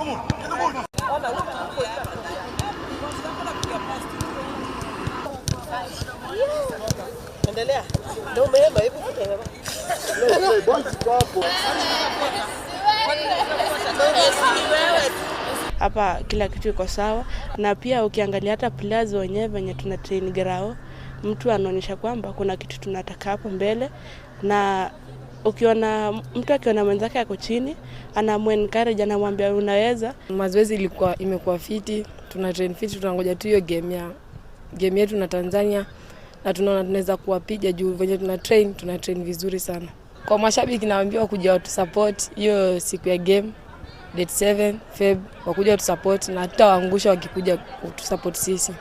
Come on, get the ball. Endelea. Ndio umeema, hebu futa hewa. Hapa kila kitu iko sawa, na pia ukiangalia hata players wenyewe venye tuna train grao, mtu anaonyesha kwamba kuna kitu tunataka hapo mbele, na ukiona mtu akiona mwenzake ako chini, anamuencourage, anamwambia unaweza. Mazoezi ilikuwa imekuwa fiti, tuna train fiti, tunangoja tu hiyo game yetu na Tanzania na tunaona tunaweza kuwapiga juu venye tuna train vizuri sana. Kwa mashabiki nawaambia wakuja watu support hiyo siku ya game date 7 Feb, wakuja watu support na hatutawaangusha wakikuja kutusupport sisi.